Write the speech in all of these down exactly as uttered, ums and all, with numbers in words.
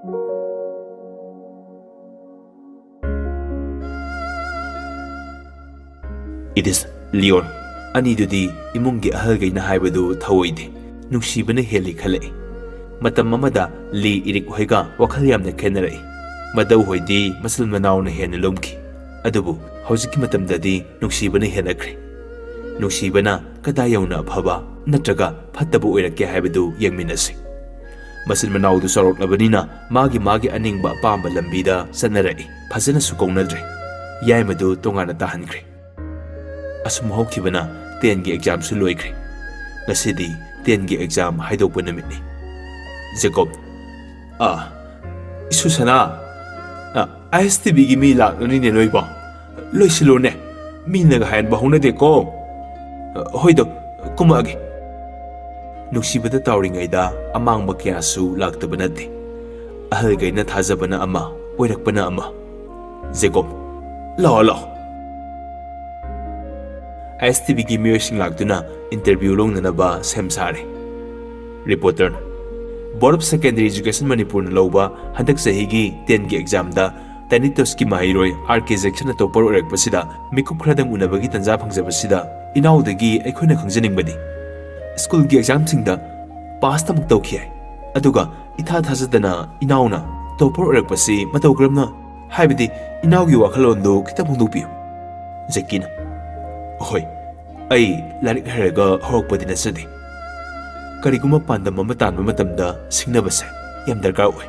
It is Leon꯫ ꯑꯅꯤꯗꯨꯗꯤ ꯏꯃꯨꯡꯒꯤ ꯑꯍꯜꯈꯩꯅ ꯍꯥꯏꯕꯗꯨ ꯊꯧꯑꯣꯏꯗꯦ꯫ ꯅꯨꯡꯁꯤꯕꯅ ꯍꯦꯜꯂꯤ ꯈꯜꯂꯛꯏ꯫ ꯃꯇꯝ ꯑꯃꯗ ꯂꯤ ꯏꯔꯤꯛ ꯍꯣꯏꯒ ꯋꯥꯈꯜ ꯌꯥꯝꯅ ꯈꯦꯠꯅꯔꯛꯏ꯫ ꯃꯗꯧ ꯍꯣꯏꯗꯤ ꯃꯆꯤꯟ ꯃꯅꯥꯎꯅ ꯍꯦꯟꯅ ꯂꯨꯝꯈꯤ꯫ ꯑꯗꯨꯕꯨ ꯍꯧꯖꯤꯛꯀꯤ ꯃꯇꯝꯗꯗꯤ ꯅꯨꯡꯁꯤꯕꯅ ꯍꯦꯜꯂꯛꯈ꯭ꯔꯦ꯫ ꯅꯨꯡꯁꯤꯕꯅ ꯀꯗꯥꯏ ꯌꯧꯅ ꯑꯐꯕ ꯅꯠꯇ꯭ꯔꯒ ꯐꯠꯇꯕ ꯑꯣꯏꯔꯛꯀꯦ ꯍꯥꯏꯕꯗꯨ ꯌꯦꯡꯃꯤꯟꯅꯁꯤ꯫ ꯃꯆꯤꯟ ꯃꯅꯥꯎꯗꯨ ꯆꯥꯎꯔꯛꯂꯕꯅꯤꯅ ꯃꯥꯒꯤ ꯃꯥꯒꯤ ꯑꯅꯤꯡꯕ ꯑꯄꯥꯝꯕ ꯂꯝꯕꯤꯗ ꯆꯠꯅꯔꯛꯏ꯫ ꯐꯖꯅꯁꯨ ꯀꯧꯅꯗ꯭ꯔꯦ꯫ ꯌꯥꯏꯃꯗꯨ ꯇꯣꯉꯥꯟꯅ ꯇꯥꯍꯟꯈ꯭ꯔꯦ꯫ ꯑꯁꯨꯝ ꯍꯧꯈꯤꯕꯅ ꯇꯦꯟꯒꯤ ꯑꯦꯛꯖꯥꯝꯁꯨ ꯂꯣꯏꯈ꯭ꯔꯦ꯫ ꯉꯁꯤꯗꯤ ꯇꯦꯟꯒꯤ ꯑꯦꯛꯖꯥꯝ ꯍꯥꯏꯗꯣꯛꯄ ꯅꯨꯃꯤꯠꯅꯤ꯫ ꯖꯦꯀꯣꯕ, "ꯑꯥ, ꯏꯁꯨ ꯁꯅꯥ, ꯑꯥꯏ ꯑꯦꯁ ꯇꯤ ꯚꯤꯒꯤ ꯃꯤ ꯂꯥꯛꯂꯅꯤꯅꯦ ꯅꯣꯏꯕꯣ꯫ ꯂꯣꯏꯁꯤꯜꯂꯣꯅꯦ, ꯃꯤꯅꯒ ꯍꯥꯏꯍꯟꯕ ꯍꯧꯅꯗꯦꯀꯣ꯫ ꯍꯣꯏꯗꯣ, ꯀꯨꯝꯃꯛꯑꯒꯦ꯫" ꯅꯨꯡꯁꯤꯕꯗ ꯇꯥꯎꯔꯤꯉꯩꯗ ꯑꯃꯥꯡꯕ ꯀꯌꯥꯁꯨ ꯂꯥꯛꯇꯕ ꯅꯠꯇꯦ꯫ ꯑꯍꯜꯈꯩꯅ ꯊꯥꯖꯕꯅ ꯑꯃ, ꯑꯣꯏꯔꯛꯄꯅ ꯑꯃ꯫ ꯖꯦꯀꯣꯕ, "ꯂꯥꯛꯑꯣ, ꯂꯥꯛꯑꯣ꯫" ꯑꯥꯏ ꯑꯦꯁ ꯇꯤ ꯚꯤꯒꯤ ꯃꯤꯑꯣꯏꯁꯤꯡ ꯂꯥꯛꯇꯨꯅ ꯏꯟꯇꯔꯚ꯭ꯌꯨ ꯂꯧꯅꯅꯕ ꯁꯦꯝ ꯁꯥꯔꯦ꯫ ꯔꯤꯄꯣꯔꯇꯔꯅ, "Board of Secondary Education ꯃꯅꯤꯄꯨꯔꯅ ꯂꯧꯕ ꯍꯟꯗꯛ ꯆꯍꯤꯒꯤ ꯇꯦꯟꯒꯤ ꯑꯦꯛꯖꯥꯝꯗ ꯇꯦꯅꯤꯇꯣꯁꯀꯤ ꯃꯍꯩꯔꯣꯏ ꯑꯥꯔ ꯀꯦ ꯖꯦꯛꯁꯟꯅ ꯇꯣꯞꯄꯔ ꯑꯣꯏꯔꯛꯄꯁꯤꯗ ꯃꯤꯀꯨꯞ ꯈꯔꯗꯪ ꯎꯅꯕꯒꯤ ꯇꯥꯟꯖꯥ ꯐꯪꯖꯕꯁꯤꯗ ꯏꯅꯥꯎꯗꯒꯤ ꯑꯩꯈꯣꯏꯅ ꯈꯪꯖꯅꯤꯡꯕꯗꯤ ꯁ꯭ꯀꯨꯜꯒꯤ ꯑꯦꯛꯖꯥꯝꯁꯤꯡꯗ ꯄꯥꯁꯇ ꯑꯃꯨꯛ ꯇꯧꯈꯤ ꯍꯥꯏ꯫ ꯑꯗꯨꯒ ꯏꯊꯥ ꯊꯥꯖꯗꯅ ꯏꯅꯥꯎꯅ ꯇꯣꯞꯄꯔ ꯑꯣꯏꯔꯛꯄꯁꯤ ꯃꯇꯧ ꯀꯔꯝꯅ, ꯍꯥꯏꯕꯗꯤ ꯏꯅꯥꯎꯒꯤ ꯋꯥꯈꯜꯂꯣꯟꯗꯨ ꯈꯤꯇꯪ ꯐꯣꯡꯗꯣꯛꯄꯤꯌꯨ꯫" ꯖꯦꯀꯤꯅ, "ꯍꯣꯏ, ꯑꯩ ꯂꯥꯏꯔꯤꯛ ꯍꯩꯔꯒ ꯍꯧꯔꯛꯄꯗꯤ ꯅꯠꯆꯗꯦ꯫ ꯀꯔꯤꯒꯨꯝꯕ ꯄꯥꯟꯗꯝ ꯑꯃ ꯇꯥꯟꯕ ꯃꯇꯝꯗ ꯁꯤꯡꯅꯕꯁꯦ ꯌꯥꯝ ꯗꯔꯀꯥꯔ ꯑꯣꯏ꯫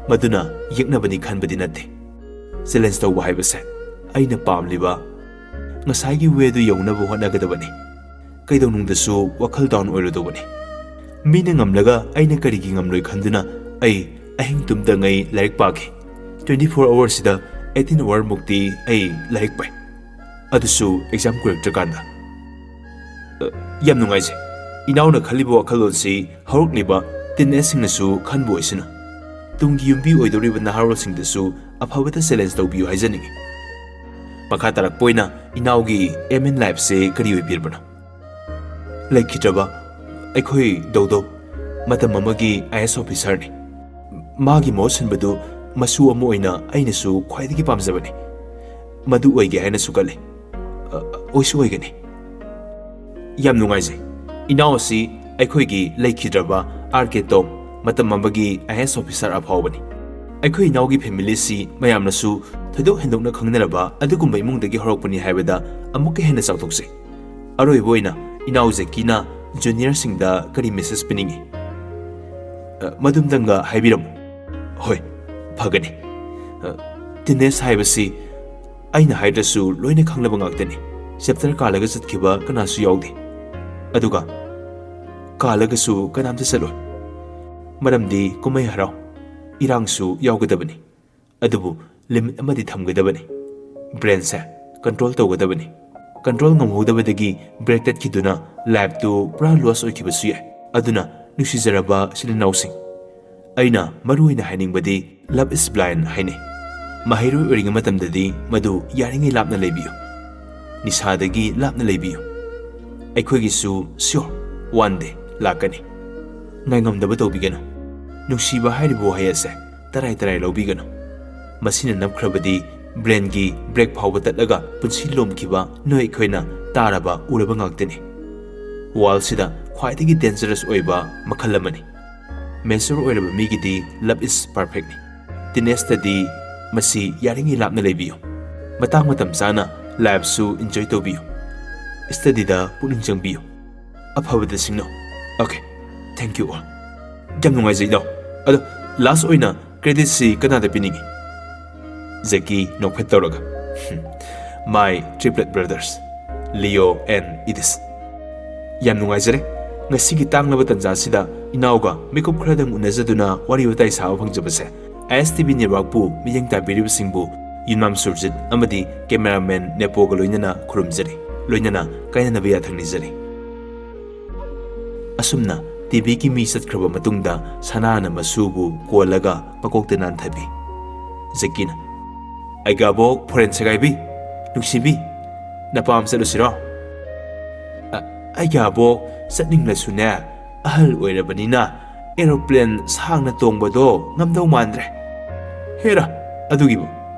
ꯃꯗꯨꯅ ꯌꯦꯛꯅꯕꯅꯤ ꯈꯟꯕꯗꯤ ꯅꯠꯇꯦ꯫ ꯆꯦꯂꯦꯟꯖ ꯇꯧꯕ ꯍꯥꯏꯕꯁꯦ ꯑꯩꯅ ꯄꯥꯝꯂꯤꯕ ꯉꯁꯥꯏꯒꯤ ꯋꯦꯗꯨ ꯌꯧꯅꯕ ꯍꯣꯠꯅꯒꯗꯕꯅꯤ꯫ ꯀꯩꯗꯧꯅꯨꯡꯗꯁꯨ ꯋꯥꯈꯜ ꯗꯥꯎꯟ ꯑꯣꯏꯔꯣꯏꯗꯧꯕꯅꯤ꯫ ꯃꯤꯅ ꯉꯝꯂꯒ ꯑꯩꯅ ꯀꯔꯤꯒꯤ ꯉꯝꯂꯣꯏ ꯈꯟꯗꯨꯅ ꯑꯩ ꯑꯍꯤꯡ ꯇꯨꯝꯗꯉꯩ ꯂꯥꯏꯔꯤꯛ ꯄꯥꯈꯤ꯫ Twenty four hourꯁꯤꯗ eighteen hour ꯃꯨꯛꯇꯤ ꯑꯩ ꯂꯥꯏꯔꯤꯛ ꯄꯥꯏ꯫ ꯑꯗꯨꯁꯨ ꯑꯦꯛꯖꯥꯝ ꯀꯨꯏꯔꯛꯇ꯭ꯔꯀꯥꯟꯗ꯫" "ꯑ, ꯌꯥꯝ ꯅꯨꯡꯉꯥꯏꯖꯩ꯫ ꯏꯅꯥꯎꯅ ꯈꯜꯂꯤꯕ ꯋꯥꯈꯜꯂꯣꯟꯁꯤ ꯍꯧꯔꯛꯂꯤꯕ ꯇꯤꯟ ꯑꯦꯖꯁꯤꯡꯅꯁꯨ ꯈꯟꯕ ꯑꯣꯏꯁꯅꯨ꯫ ꯇꯨꯡꯒꯤ ꯌꯨꯝꯕꯤ ꯑꯣꯏꯗꯧꯔꯤꯕ ꯅꯍꯥꯔꯣꯜꯁꯤꯡꯗꯁꯨ ꯑꯐꯕꯇ ꯆꯦꯂꯦꯟꯖ ꯇꯧꯕꯤꯌꯨ ꯍꯥꯏꯖꯅꯤꯡꯏ꯫" "ꯃꯈꯥ ꯇꯥꯔꯛꯄ ꯑꯣꯏꯅ ꯏꯅꯥꯎꯒꯤ aim in lifeꯁꯦ ꯀꯔꯤ ꯑꯣꯏꯕꯤꯔꯕꯅꯣ?" "ꯂꯩꯈꯤꯗ꯭ꯔꯕ ꯑꯩꯈꯣꯏ ꯗꯧꯗꯧ ꯃꯇꯝ ꯑꯃꯒꯤ ꯑꯥꯏ ꯑꯦꯁ ꯑꯣꯐꯤꯁꯥꯔꯅꯤ꯫ ꯃꯥꯒꯤ ꯃꯍꯨꯠ ꯁꯤꯟꯕꯗꯨ ꯃꯁꯨ ꯑꯃ ꯑꯣꯏꯅ ꯑꯩꯅꯁꯨ ꯈ꯭ꯋꯥꯏꯗꯒꯤ ꯄꯥꯝꯖꯕꯅꯤ꯫ ꯃꯗꯨ ꯑꯣꯏꯒꯦ ꯍꯥꯏꯅꯁꯨ ꯈꯜꯂꯤ꯫ ꯑ, ꯑꯣꯏꯁꯨ ꯑꯣꯏꯒꯅꯤ꯫ ꯌꯥꯝ ꯅꯨꯡꯉꯥꯏꯖꯩ꯫ ꯏꯅꯥꯎ ꯑꯁꯤ ꯑꯩꯈꯣꯏꯒꯤ ꯂꯩꯈꯤꯗ꯭ꯔꯕ ꯑꯥꯔ ꯀꯦ ꯇꯣꯝ, ꯃꯇꯝ ꯑꯃꯒꯤ ꯑꯥꯏ ꯑꯦ ꯑꯦꯁ ꯑꯣꯐꯤꯁꯥꯔ ꯑꯐꯥꯎꯕꯅꯤ꯫ ꯑꯩꯈꯣꯏ ꯏꯅꯥꯎꯒꯤ ꯐꯦꯃꯤꯂꯤꯁꯤ ꯃꯌꯥꯝꯅꯁꯨ ꯊꯣꯏꯗꯣꯛ ꯍꯦꯟꯗꯣꯛꯅ ꯈꯪꯅꯔꯕ ꯑꯗꯨꯒꯨꯝꯕ ꯏꯃꯨꯡꯗꯒꯤ ꯍꯧꯔꯛꯄꯅꯤ ꯍꯥꯏꯕꯗ ꯑꯃꯨꯛꯀ ꯍꯦꯟꯅ ꯆꯥꯎꯊꯣꯛꯆꯩ꯫ ꯑꯔꯣꯏꯕ ꯑꯣꯏꯅ ꯏꯅꯥꯎ ꯖꯦꯀꯤꯅ ꯖꯨꯅꯤꯌꯔꯁꯤꯡꯗ ꯀꯔꯤ ꯃꯦꯁꯦꯖ ꯄꯤꯅꯤꯡꯏ? ꯑ, ꯃꯗꯨꯝꯇꯪꯒ ꯍꯥꯏꯕꯤꯔꯝꯃꯨ꯫ ꯍꯣꯏ, ꯐꯒꯅꯤ꯫ ꯑ, ꯇꯤꯅꯦꯖ ꯍꯥꯏꯕꯁꯤ ꯑꯩꯅ ꯍꯥꯏꯗ꯭ꯔꯁꯨ ꯂꯣꯏꯅ ꯈꯪꯅꯕ ꯉꯥꯛꯇꯅꯤ꯫ ꯆꯦꯞꯇꯔ ꯀꯥꯜꯂꯒ ꯆꯠꯈꯤꯕ ꯀꯅꯥꯁꯨ ꯌꯥꯎꯗꯦ꯫ ꯑꯗꯨꯒ ꯀꯥꯜꯂꯒꯁꯨ ꯀꯅꯥꯝꯇ ꯆꯠꯂꯣꯏ꯫ ꯃꯔꯝꯗꯤ ꯀꯨꯝꯍꯩ ꯍꯔꯥꯎ, ꯏꯔꯥꯡꯁꯨ ꯌꯥꯎꯒꯗꯕꯅꯤ꯫ ꯑꯗꯨꯕꯨ ꯂꯤꯃꯤꯠ ꯑꯃꯗꯤ ꯊꯝꯒꯗꯕꯅꯤ꯫ ꯕ꯭ꯔꯦꯟꯁꯦ ꯀꯟꯇ꯭ꯔꯣꯜ ꯇꯧꯒꯗꯕꯅꯤ꯫ ꯀꯟꯇ꯭ꯔꯣꯜ ꯉꯝꯍꯧꯗꯕꯗꯒꯤ ꯕ꯭ꯔꯦꯛ ꯇꯠꯈꯤꯗꯨꯅ ꯂꯥꯏꯐꯇꯨ ꯄꯨꯔꯥ ꯂꯣꯁ ꯑꯣꯏꯈꯤꯕꯁꯨ ꯌꯥꯏ꯫ ꯑꯗꯨꯅ ꯅꯨꯡꯁꯤꯖꯔꯕ ꯏꯆꯤꯜ ꯏꯅꯥꯎꯁꯤꯡ, ꯑꯩꯅ ꯃꯔꯨ ꯑꯣꯏꯅ ꯍꯥꯏꯅꯤꯡꯕꯗꯤ love is blind ꯍꯥꯏꯅꯩ꯫ ꯃꯍꯩꯔꯣꯏ ꯑꯣꯏꯔꯤꯉꯩ ꯃꯇꯝꯗꯗꯤ ꯃꯗꯨ ꯌꯥꯔꯤꯉꯩ ꯂꯥꯞꯅ ꯂꯩꯕꯤꯌꯨ꯫ ꯅꯤꯁꯥꯗꯒꯤ ꯂꯥꯞꯅ ꯂꯩꯕꯤꯌꯨ꯫ ꯑꯩꯈꯣꯏꯒꯤꯁꯨ sure one day ꯂꯥꯛꯀꯅꯤ꯫ ꯉꯥꯏꯉꯝꯗꯕ ꯇꯧꯕꯤꯒꯅꯨ꯫ ꯅꯨꯡꯁꯤꯕ ꯍꯥꯏꯔꯤꯕ ꯋꯥꯍꯩ ꯑꯁꯦ ꯇꯔꯥꯏ ꯇꯔꯥꯏ ꯂꯧꯕꯤꯒꯅꯨ꯫ ꯃꯁꯤꯅ ꯅꯞꯈ꯭ꯔꯕꯗꯤ ꯕ꯭ꯔꯦꯟꯒꯤ ꯕ꯭ꯔꯦꯛ ꯐꯥꯎꯕ ꯇꯠꯂꯒ ꯄꯨꯟꯁꯤ ꯂꯣꯝꯈꯤꯕ ꯅꯣꯏ ꯑꯩꯈꯣꯏꯅ ꯇꯥꯔꯕ ꯎꯔꯕ ꯉꯥꯛꯇꯅꯤ꯫ ꯋꯥꯔꯜꯁꯤꯗ ꯈ꯭ꯋꯥꯏꯗꯒꯤ ꯗꯦꯟꯖꯔꯁ ꯑꯣꯏꯕ ꯃꯈꯜ ꯑꯃꯅꯤ꯫ ꯃꯦꯆꯣꯔ ꯑꯣꯏꯔꯕ ꯃꯤꯒꯤꯗꯤ love is perfectꯅꯤ꯫ ꯇꯤꯅꯦꯖꯇꯗꯤ ꯃꯁꯤ ꯌꯥꯔꯤꯉꯩ ꯂꯥꯞꯅ ꯂꯩꯕꯤꯌꯨ꯫ ꯃꯇꯥꯡ ꯃꯇꯝ ꯆꯥꯅ ꯂꯥꯏꯐꯁꯨ ꯏꯟꯖꯣꯏ ꯇꯧꯕꯤꯌꯨ꯫ ꯁ꯭ꯇꯗꯤꯗ ꯄꯨꯛꯅꯤꯡ ꯆꯪꯕꯤꯌꯨ꯫ ꯑꯐꯕꯗ ꯁꯤꯡꯅꯧ꯫ Okay, thank you all꯫ ꯌꯥꯝ ꯅꯨꯡꯉꯥꯏꯖꯩ ꯏꯅꯥꯎ꯫ ꯑꯗꯣ ꯂꯥꯁ ꯑꯣꯏꯅ ꯀ꯭ꯔꯦꯗꯤꯠꯁꯤ ꯀꯅꯥꯗ ꯄꯤꯅꯤꯡꯏ? ꯖꯦꯀꯤ ꯅꯣꯛꯐꯦꯠ ꯇꯧꯔꯒ, "My triplet brothers, Leo and Edith꯫ ꯌꯥꯝ ꯅꯨꯡꯉꯥꯏꯖꯔꯦ ꯉꯁꯤꯒꯤ ꯇꯥꯡꯂꯕ ꯇꯥꯟꯖꯥꯁꯤꯗ ꯏꯅꯥꯎꯒ ꯃꯤꯀꯨꯞ ꯈꯔꯗꯪ ꯎꯅꯖꯗꯨꯅ ꯋꯥꯔꯤ ꯋꯥꯇꯥꯏ ꯁꯥꯕ ꯐꯪꯖꯕꯁꯦ꯫ ꯑꯥꯏ ꯑꯦꯁ ꯇꯤ ꯚꯤ ꯅꯦꯠꯋꯥꯔꯛꯄꯨ ꯃꯤꯠꯌꯦꯡ ꯇꯥꯕꯤꯔꯤꯕꯁꯤꯡꯕꯨ ꯌꯨꯝꯅꯥꯝ ꯁꯨꯔꯖꯤꯠ ꯑꯃꯗꯤ ꯀꯦꯃꯦꯔꯥꯃꯦꯟ ꯅꯦꯄꯣꯒ ꯂꯣꯏꯅꯅ ꯈꯨꯔꯨꯝꯖꯔꯤ, ꯂꯣꯏꯅꯅ ꯀꯥꯏꯅꯅꯕ ꯌꯥꯊꯪ ꯅꯤꯖꯔꯤ꯫ ꯑꯁꯨꯝꯅ ꯇꯤ ꯚꯤꯒꯤ ꯃꯤ ꯆꯠꯈ꯭ꯔꯕ ꯃꯇꯨꯡꯗ ꯁꯅꯥꯅ ꯃꯁꯨꯕꯨ ꯀꯣꯜꯂꯒ ꯃꯀꯣꯛꯇ ꯅꯥꯟꯊꯕꯤ꯫ ꯖꯦꯀꯤꯅ, "ꯑꯩꯒꯤ ꯑꯕꯣꯛ ꯐꯣꯔꯦꯟ ꯁꯦꯒꯥꯏꯕꯤ, ꯅꯨꯡꯁꯤꯕꯤ, ꯅꯄꯥꯝ ꯆꯠꯂꯨꯁꯤꯔꯣ?" "ꯑ, ꯑꯩꯒꯤ ꯑꯕꯣꯛ ꯆꯠꯅꯤꯡꯂꯁꯨꯅꯦ, ꯑꯍꯜ ꯑꯣꯏꯔꯕꯅꯤꯅ ꯑꯦꯔꯣꯄ꯭ꯂꯦꯟ ꯁꯥꯡꯅ ꯇꯣꯡꯕꯗꯣ ꯉꯝꯗꯧ ꯃꯥꯟꯗ꯭ꯔꯦ꯫ ꯍꯦꯔꯥ, ꯑꯗꯨꯒꯤꯕꯨ꯫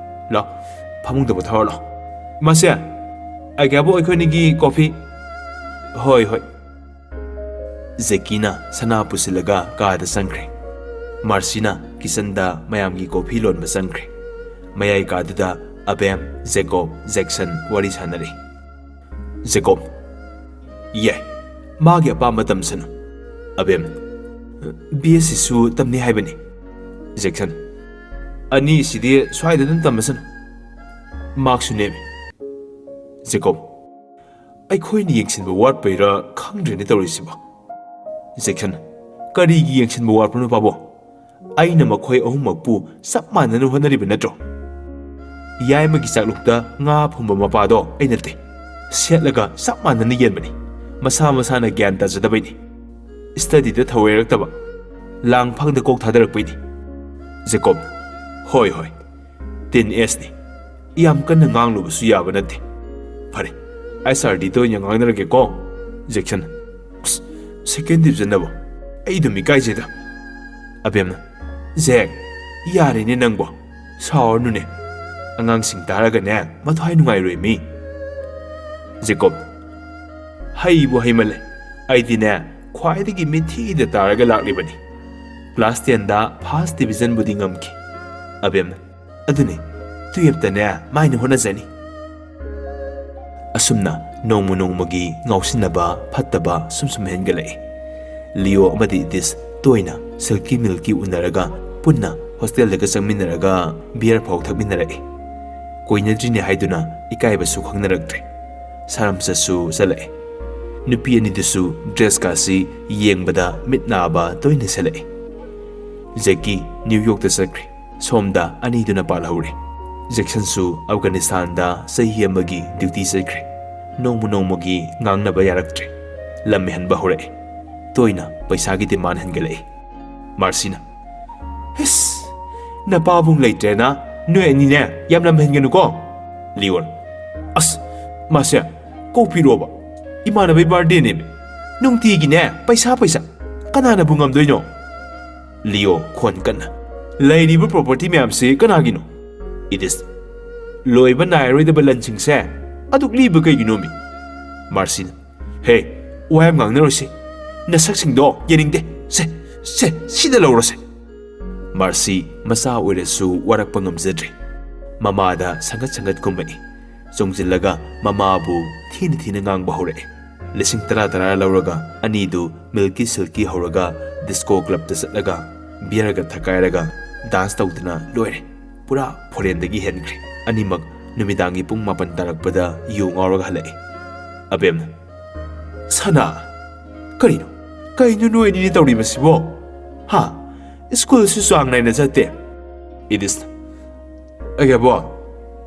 ꯂꯥꯎ, ꯐꯃꯨꯡꯗ ꯄꯣꯊꯥꯔꯣ ꯂꯥꯎ꯫ ꯃꯁꯦ, ꯑꯒ꯭ꯌꯥꯕꯨ ꯑꯩꯈꯣꯏꯅꯤꯒꯤ ꯀꯣꯐꯤ꯫ ꯍꯣꯏ, ꯍꯣꯏ꯫ ꯖꯦꯀꯤꯅ ꯁꯅꯥ ꯄꯨꯁꯤꯜꯂꯒ ꯀꯥꯗ ꯆꯪꯈ꯭ꯔꯦ꯫ ꯃꯥꯔꯁꯤꯅ ꯀꯤꯆꯟꯗ ꯃꯌꯥꯝꯒꯤ ꯀꯣꯐꯤ ꯂꯣꯟꯕ ꯆꯪꯈ꯭ꯔꯦ꯫ ꯃꯌꯥꯏ ꯀꯥꯗꯨꯗ ꯑꯕꯦꯝ, ꯖꯦꯀꯣꯕ, ꯖꯦꯛꯁꯟ ꯋꯥꯔꯤ ꯁꯥꯟꯅꯔꯤ꯫ ꯖꯦꯀꯣꯕ, ꯌꯥꯏ, ꯃꯥꯒꯤ ꯑꯄꯥꯝꯕ ꯇꯝꯁꯅꯨ꯫ ꯑꯕꯦꯝ, ꯕꯤ ꯑꯦꯁ ꯁꯤꯁꯨ ꯇꯝꯅꯤ ꯍꯥꯏꯕꯅꯤ꯫ ꯖꯦꯛꯁꯟ, ꯑꯅꯤꯁꯤꯗꯤ ꯁ꯭ꯋꯥꯏꯗ ꯑꯗꯨꯝ ꯇꯝꯃꯁꯅꯨ꯫ ꯃꯥꯛꯁꯨ ꯅꯦꯝꯃꯤ꯫ ꯖꯦꯀꯣꯕ, ꯑꯩꯈꯣꯏꯅ ꯌꯦꯡꯁꯤꯟꯕ ꯋꯥꯠꯄꯩꯔꯥ ꯈꯪꯗ꯭ꯔꯦꯅꯦ ꯇꯧꯔꯤꯁꯤꯕꯣ꯫ ꯖꯦꯛꯁꯟ, ꯀꯔꯤꯒꯤ ꯌꯦꯡꯁꯤꯟꯕ ꯋꯥꯠꯄꯅꯣ ꯄꯥꯕꯨꯡ? ꯑꯩꯅ ꯃꯈꯣꯏ ꯑꯍꯨꯝꯃꯛꯄꯨ ꯆꯞ ꯃꯥꯟꯅꯅ ꯍꯣꯠꯅꯔꯤꯕ ꯅꯠꯇ꯭ꯔꯣ? ꯌꯥꯏꯃꯒꯤ ꯆꯥꯛꯂꯨꯛꯇ ꯉꯥ ꯐꯨꯝꯕ ꯃꯄꯥꯗꯣ ꯑꯩ ꯅꯠꯇꯦ꯫ ꯁꯦꯠꯂꯒ ꯆꯞ ꯃꯥꯟꯅꯅ ꯌꯦꯟꯕꯅꯤ꯫ ꯃꯁꯥ ꯃꯁꯥꯅ ꯒ꯭ꯌꯥꯟ ꯇꯥꯖꯗꯕꯩꯅꯤ꯫ ꯁ꯭ꯇꯗꯤꯗ ꯊꯋꯥꯏꯔꯛꯇꯕ꯫ ꯂꯥꯡꯐꯥꯡꯗ ꯀꯣꯛ ꯊꯥꯗꯔꯛꯄꯩꯅꯤ꯫ ꯖꯦꯀꯣꯕ, ꯍꯣꯏ, ꯍꯣꯏ꯫ ꯇꯤꯟ ꯑꯦꯁꯅꯤ꯫ ꯌꯥꯝ ꯀꯟꯅ ꯉꯥꯡꯂꯨꯕꯁꯨ ꯌꯥꯕ ꯅꯠꯇꯦ꯫ ꯐꯔꯦ, ꯑꯩꯁ ꯑꯥꯔ ꯗꯤꯗ ꯑꯣꯏꯅ ꯉꯥꯡꯅꯔꯒꯦꯀꯣ꯫ ꯖꯦꯛꯁꯟ, ꯑꯁ, ꯁꯦꯀꯦꯟ ꯗꯤꯕꯤꯖꯟꯅꯕꯣ? ꯑꯩ ꯑꯗꯨꯝ ꯏꯀꯥꯏꯖꯩꯗ꯫ ꯑꯕꯦꯝꯅ, ꯖꯦꯛ, ꯌꯥꯔꯦꯅꯦ ꯅꯪꯕꯣ꯫ ꯁꯥꯎꯔꯅꯨꯅꯦ꯫ ꯑꯉꯥꯡꯁꯤꯡ ꯇꯥꯔꯒꯅꯦ ꯃꯊ꯭ꯋꯥꯏ ꯅꯨꯡꯉꯥꯏꯔꯣꯏ ꯃꯤ꯫ ꯖꯦꯀꯣꯕ, ꯍꯩꯕꯨ ꯍꯩꯃꯜꯂꯦ꯫ ꯑꯩꯗꯤꯅꯦ ꯈ꯭ꯋꯥꯏꯗꯒꯤ ꯃꯤꯊꯤꯗ ꯇꯥꯔꯒ ꯂꯥꯛꯂꯤꯕꯅꯤ꯫ ꯀ꯭ꯂꯥꯁ ꯇꯦꯟꯗ ꯐꯥꯔꯁ ꯗꯤꯕꯤꯖꯟꯕꯨꯗꯤ ꯉꯝꯈꯤ꯫ ꯑꯕꯦꯝꯅ, ꯑꯗꯨꯅꯤ, ꯇꯨꯌꯦꯞꯇꯅꯦ ꯃꯥꯏꯅ ꯍꯣꯠꯅꯖꯅꯤ꯫ ꯑꯁꯨꯝꯅ ꯅꯣꯡꯃ ꯅꯣꯡꯃꯒꯤ ꯉꯥꯎꯁꯤꯟꯅꯕ ꯐꯠꯇꯕ ꯁꯨꯝ ꯁꯨꯝ ꯍꯦꯟꯒꯠꯂꯛꯏ꯫ ꯂꯤꯑꯣ ꯑꯃꯗꯤ ꯏꯗꯤꯁ ꯇꯣꯏꯅ ꯁꯤꯜꯀꯤ ꯃꯤꯜꯀꯤ ꯎꯅꯔꯒ ꯄꯨꯟꯅ ꯍꯣꯁꯇꯦꯜꯗꯒ ꯆꯪꯃꯤꯟꯅꯔꯒ ꯕꯤꯌꯔ ꯐꯥꯎ ꯊꯛꯃꯤꯟꯅꯔꯛꯏ꯫ ꯀꯣꯏꯅꯗ꯭ꯔꯤꯅꯦ ꯍꯥꯏꯗꯨꯅ ꯏꯀꯥꯏꯕꯁꯨ ꯈꯪꯅꯔꯛꯇ꯭ꯔꯦ꯫ ꯁꯥꯔꯝꯆꯠꯁꯨ ꯆꯠꯂꯛꯏ꯫ ꯅꯨꯄꯤ ꯑꯅꯤꯗꯨꯁꯨ ꯗ꯭ꯔꯦꯁꯀꯥꯁꯤ ꯌꯦꯡꯕꯗ ꯃꯤꯠ ꯅꯥꯕ ꯇꯣꯏꯅ ꯁꯦꯠꯂꯛꯏ꯫ ꯖꯦꯛꯀꯤ ꯅ꯭ꯌꯨ ꯌꯣꯔꯛꯇ ꯆꯠꯈ꯭ꯔꯦ꯫ ꯁꯣꯝꯗ ꯑꯅꯤꯗꯨꯅ ꯄꯥꯜꯍꯧꯔꯦ꯫ ꯖꯦꯛꯁꯟꯁꯨ ꯑꯐꯒꯥꯅꯤꯁꯇꯥꯟꯗ ꯆꯍꯤ ꯑꯃꯒꯤ ꯗ꯭ꯌꯨꯇꯤ ꯆꯠꯈ꯭ꯔꯦ꯫ ꯅꯣꯡꯃ ꯅꯣꯡꯃꯒꯤ ꯉꯥꯡꯅꯕ ꯌꯥꯔꯛꯇ꯭ꯔꯦ꯫ ꯂꯝ ꯍꯦꯟꯕ ꯍꯧꯔꯛꯑꯦ꯫ ꯇꯣꯏꯅ ꯄꯩꯁꯥꯒꯤ ꯗꯤꯃꯥꯟ ꯍꯦꯟꯒꯠꯂꯛꯑꯦ꯫ ꯃꯥꯔꯁꯤꯅ, ꯍꯤꯁ! ꯅꯄꯥꯕꯨꯡ ꯂꯩꯇ꯭ꯔꯦꯅ ꯅꯣꯏ ꯑꯅꯤꯅꯦ ꯌꯥꯝ ꯂꯝ ꯍꯦꯟꯒꯅꯨꯀꯣ꯫ ꯂꯤꯑꯣꯟ, ꯑꯁ! ꯃꯥꯁꯦ ꯀꯣꯛ ꯄꯤꯔꯣꯕ꯫ ꯏꯃꯥꯟꯅꯕꯩ ꯕꯥꯔꯗꯦꯅꯦꯃꯤ꯫ ꯅꯨꯡꯇꯤꯒꯤꯅꯦ ꯄꯩꯁꯥ ꯄꯩꯁꯥ꯫ ꯀꯅꯥꯅꯕꯨ ꯉꯝꯗꯣꯏꯅꯣ? ꯂꯤꯑꯣ, ꯈꯣꯟ ꯀꯟꯅ, "ꯂꯩꯔꯤꯕ ꯄ꯭ꯔꯣꯄꯔꯇꯤ ꯃꯌꯥꯝꯁꯤ ꯀꯅꯥꯒꯤꯅꯣ?" ꯏꯗꯤꯁ, "ꯂꯣꯏꯕ ꯅꯥꯏꯔꯣꯏꯗꯕ ꯂꯟꯁꯤꯡꯁꯦ ꯑꯗꯨꯛ ꯂꯤꯕ ꯀꯩꯒꯤꯅꯣꯃꯤ?" ꯃꯥꯔꯁꯤꯅ, "ꯍꯦ, ꯋꯥ ꯌꯥꯝ ꯉꯥꯡꯅꯔꯣꯏꯁꯤ꯫ ꯅꯁꯛꯁꯤꯡꯗꯣ ꯌꯦꯡꯅꯤꯡꯗꯦ꯫ ꯁꯦ, ꯁꯦ, ꯁꯤꯗ ꯂꯧꯔꯣꯁꯦ꯫" ꯃꯥꯔꯁꯤ ꯃꯆꯥ ꯑꯣꯏꯔꯁꯨ ꯋꯥꯔꯛꯄ ꯉꯝꯖꯗ꯭ꯔꯦ꯫ ꯃꯃꯥꯗ ꯁꯪꯒꯠ ꯁꯪꯒꯠ ꯀꯨꯝꯃꯛꯏ꯫ ꯆꯣꯡꯁꯤꯜꯂꯒ ꯃꯃꯥꯕꯨ ꯊꯤꯅ ꯊꯤꯅ ꯉꯥꯡꯕ ꯍꯧꯔꯛꯑꯦ꯫ ꯂꯤꯁꯤꯡ ꯇꯔꯥ ꯇꯔꯥ ꯂꯧꯔꯒ ꯑꯅꯤꯗꯨ ꯃꯤꯜꯀꯤ ꯁꯤꯜꯀꯤ ꯍꯧꯔꯒ ꯗꯤꯁꯀꯣ ꯀ꯭ꯂꯕꯇ ꯆꯠꯂꯒ ꯕꯤꯌꯔꯒ ꯊꯛꯀꯥꯏꯔꯒ ꯗꯥꯟꯁ ꯇꯧꯗꯅ ꯂꯣꯏꯔꯦ꯫ ꯄꯨꯔꯥ ꯐꯣꯔꯦꯟꯗꯒꯤ ꯍꯦꯟꯈ꯭ꯔꯦ꯫ ꯑꯅꯤꯃꯛ ꯅꯨꯃꯤꯗꯥꯡꯒꯤ ꯄꯨꯡ ꯃꯥꯄꯟ ꯇꯥꯔꯛꯄꯗ ꯌꯨ ꯉꯥꯎꯔꯒ ꯍꯜꯂꯛꯑꯦ꯫ ꯑꯕꯦꯝꯅ, "ꯁꯅꯥ, ꯀꯔꯤꯅꯣ? ꯀꯩꯅꯣ ꯅꯣꯏ ꯑꯅꯤꯅ ꯇꯧꯔꯤꯕꯁꯤꯕꯣ? ꯍꯥ? ꯁ꯭ꯀꯨꯜꯁꯨ ꯆꯥꯡ ꯅꯥꯏꯅ ꯆꯠꯇꯦ?" ꯏꯗꯤꯁꯅ, "ꯑꯩꯒꯕꯣ,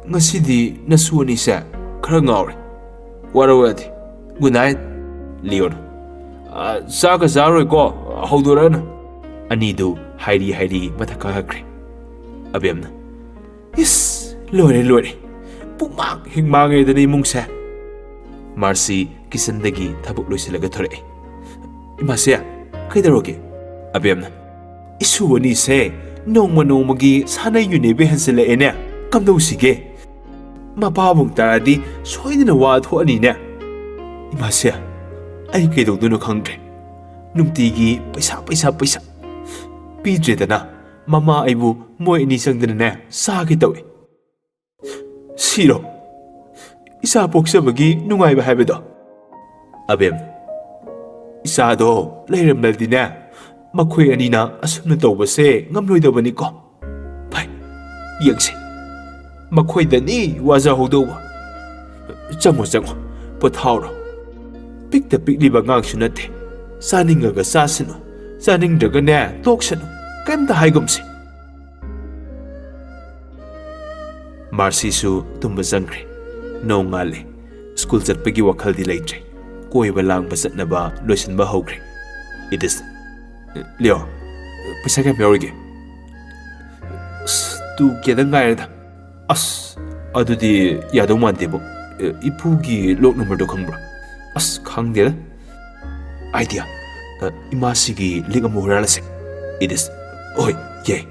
ꯉꯁꯤꯗꯤ ꯅꯁꯨ ꯑꯅꯤꯁꯦ ꯈꯔ ꯉꯥꯎꯔꯦ꯫ ꯋꯥꯔꯧ ꯌꯥꯗꯦ꯫ Good night." ꯂꯤꯑꯣꯅ, "ꯑ, ꯆꯥꯛꯀ ꯆꯥꯔꯣꯏꯀꯣ, ꯍꯧꯗꯣꯔꯛꯑꯅꯨ꯫" ꯑꯅꯤꯗꯨ ꯍꯥꯏꯔꯤ ꯍꯥꯏꯔꯤ ꯃꯊꯛ ꯀꯥꯈꯠꯈ꯭ꯔꯦ꯫ ꯑꯕꯦꯝꯅ, "ꯏꯁ, ꯂꯣꯏꯔꯦ, ꯂꯣꯏꯔꯦ꯫ ꯄꯨꯡꯃꯥꯡ ꯍꯦꯛ ꯃꯥꯡꯉꯦꯗꯅ ꯏꯃꯨꯡꯁꯦ꯫" ꯃꯥꯔꯁꯤ ꯀꯤꯆꯟꯗꯒꯤ ꯊꯕꯛ ꯂꯣꯏꯁꯤꯜꯂꯒ ꯊꯣꯔꯛꯑꯦ꯫ "ꯏꯃꯥꯁꯦ, ꯀꯩꯗꯧꯔꯒꯦ?" ꯑꯕꯦꯝꯅ, "ꯏꯁꯨ ꯑꯅꯤꯁꯦ ꯅꯣꯡꯃ ꯅꯣꯡꯃꯒꯤ ꯁꯥꯟꯅ ꯌꯨꯅꯦꯕ ꯍꯦꯟꯖꯤꯜꯂꯛꯑꯦꯅꯦ꯫ ꯀꯝꯗꯧꯁꯤꯒꯦ? ꯃꯄꯥꯕꯨꯡ ꯇꯥꯔꯗꯤ ꯁꯣꯏꯗꯅ ꯋꯥ ꯊꯣꯛꯑꯅꯤꯅꯦ꯫ ꯏꯃꯥꯁꯦ, ꯑꯩ ꯀꯩꯗꯧꯗꯣꯏꯅꯣ ꯈꯪꯗ꯭ꯔꯦ꯫ ꯅꯨꯡꯇꯤꯒꯤ ꯄꯩꯁꯥ, ꯄꯩꯁꯥ, ꯄꯩꯁꯥ꯫ ꯄꯤꯗ꯭ꯔꯦꯗꯅ, ꯃꯃꯥ ꯑꯩꯕꯨ ꯃꯣꯏ ꯑꯅꯤ ꯆꯪꯗꯅꯅꯦ ꯆꯥꯒꯦ ꯇꯧꯏ꯫ ꯁꯤꯔꯣ? ꯏꯆꯥ ꯄꯣꯛꯆꯕꯒꯤ ꯅꯨꯡꯉꯥꯏꯕ ꯍꯥꯏꯕꯗꯣ?" ꯑꯕꯦꯝ, "ꯏꯆꯥꯗꯣ ꯂꯩꯔꯝꯂꯗꯤꯅꯦ, ꯃꯈꯣꯏ ꯑꯅꯤꯅ ꯑꯁꯨꯝꯅ ꯇꯧꯕꯁꯦ ꯉꯝꯂꯣꯏꯗꯕꯅꯤꯀꯣ꯫ ꯐꯩ, ꯌꯦꯡꯁꯤ꯫ ꯃꯈꯣꯏꯗꯅꯤ ꯋꯥꯖꯍꯧꯗꯧꯕ꯫ ꯆꯪꯉꯣ, ꯆꯪꯉꯣ, ꯄꯣꯊꯥꯎꯔꯣ꯫ ꯄꯤꯛꯇ ꯄꯤꯛꯂꯤꯕ ꯑꯉꯥꯡꯁꯨ ꯅꯠꯇꯦ꯫ ꯆꯥꯅꯤꯡꯉꯒ ꯆꯥꯁꯅꯨ, ꯆꯥꯅꯤꯡꯗ꯭ꯔꯒꯅꯦ ꯇꯣꯛꯁꯅꯨ꯫ ꯀꯩꯝꯇ ꯍꯥꯏꯒꯨꯝꯁꯤ꯫" ꯃꯥꯔꯁꯤꯁꯨ ꯇꯨꯝꯕ ꯆꯪꯈ꯭ꯔꯦ꯫ ꯅꯣꯡꯉꯥꯜꯂꯦ꯫ ꯁ꯭ꯀꯨꯜ ꯆꯠꯄꯒꯤ ꯋꯥꯈꯜꯗꯤ ꯂꯩꯇ꯭ꯔꯦ꯫ ꯀꯣꯏꯕ ꯂꯥꯡꯕ ꯆꯠꯅꯕ ꯂꯣꯏꯁꯤꯟꯕ ꯍꯧꯈ꯭ꯔꯦ꯫ ꯏꯗꯤꯁ, "ꯂꯤꯑꯣ, ꯄꯩꯁꯥ ꯀꯌꯥꯝ ꯌꯥꯎꯔꯤꯒꯦ?" "ꯑꯁ, ꯇꯨ ꯀꯦꯗꯪ ꯉꯥꯏꯔꯦꯗ꯫" "ꯑꯁ, ꯑꯗꯨꯗꯤ ꯌꯥꯗꯧ ꯃꯥꯟꯗꯦꯕꯣ꯫ ꯏꯄꯨꯒꯤ ꯂꯣꯛ ꯅꯝꯕꯔꯗꯣ ꯈꯪꯕ꯭ꯔꯥ?" "ꯑꯁ, ꯈꯪꯗꯦꯗ꯫" "ꯑꯥꯏꯗꯤꯌꯥ, ꯏꯃꯥꯁꯤꯒꯤ ꯂꯤꯛ ꯑꯃ ꯍꯨꯔꯥꯜꯂꯁꯦ꯫ ꯏꯗꯤꯁ, "ꯍꯣꯏ, ꯌꯥꯏ꯫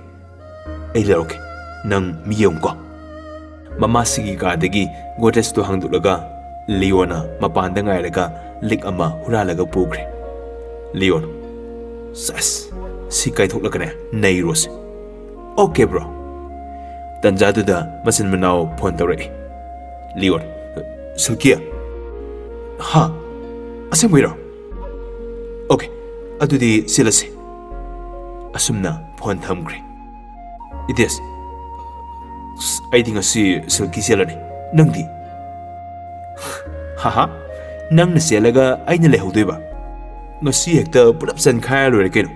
ꯑꯩ ꯂꯧꯔꯛꯀꯦ꯫ ꯅꯪ ꯃꯤ ꯌꯦꯡꯉꯨꯀꯣ"꯫ ꯃꯃꯥꯁꯤꯒꯤ ꯀꯥꯗꯒꯤ ꯒꯣꯗ꯭ꯔꯦꯖꯇꯨ ꯍꯥꯡꯗꯣꯛꯂꯒ ꯂꯤꯌꯣꯅ ꯃꯄꯥꯟꯗ ꯉꯥꯏꯔꯒ ꯂꯤꯛ ꯑꯃ ꯍꯨꯔꯥꯜꯂꯒ ꯄꯨꯈ꯭ꯔꯦ꯫ ꯂꯤꯌꯣꯅ, "ꯁꯦꯁ, ꯁꯤ ꯀꯥꯏꯊꯣꯛꯂꯒꯅꯦ ꯅꯩꯔꯣꯁꯦ"꯫ "Okay, bro". ꯇꯟꯖꯥꯗꯨꯗ ꯃꯆꯤꯟ ꯃꯅꯥꯎ ꯐꯣꯟ ꯇꯧꯔꯛꯏ꯫ ꯂꯤꯌꯣꯟ, "ꯁꯤꯜꯀꯤ"꯫ "ꯍꯥ? ꯑꯁꯦꯡꯕꯩꯔꯣ? ꯑꯣꯀꯦ, ꯑꯗꯨꯗꯤ ꯆꯦꯜꯂꯁꯤ"꯫ ꯑꯁꯨꯝꯅ ꯐꯣꯟ ꯊꯝꯈ꯭ꯔꯦ꯫ ꯏꯗꯤꯁ, "ꯑꯁ, ꯑꯩꯗꯤ ꯉꯁꯤ ꯁꯤꯜꯀꯤ ꯆꯦꯜꯂꯅꯤ꯫ ꯅꯪꯗꯤ?" "ꯍꯥꯍꯥ, ꯅꯪꯅ ꯆꯦꯜꯂꯒ ꯑꯩꯅ ꯂꯩꯍꯧꯗꯣꯏꯕ? ꯉꯁꯤ ꯍꯦꯛꯇ ꯄꯨꯂꯞ ꯆꯦꯟꯈꯥꯏꯔ ꯂꯣꯏꯔꯦ ꯀꯩꯅꯣ"꯫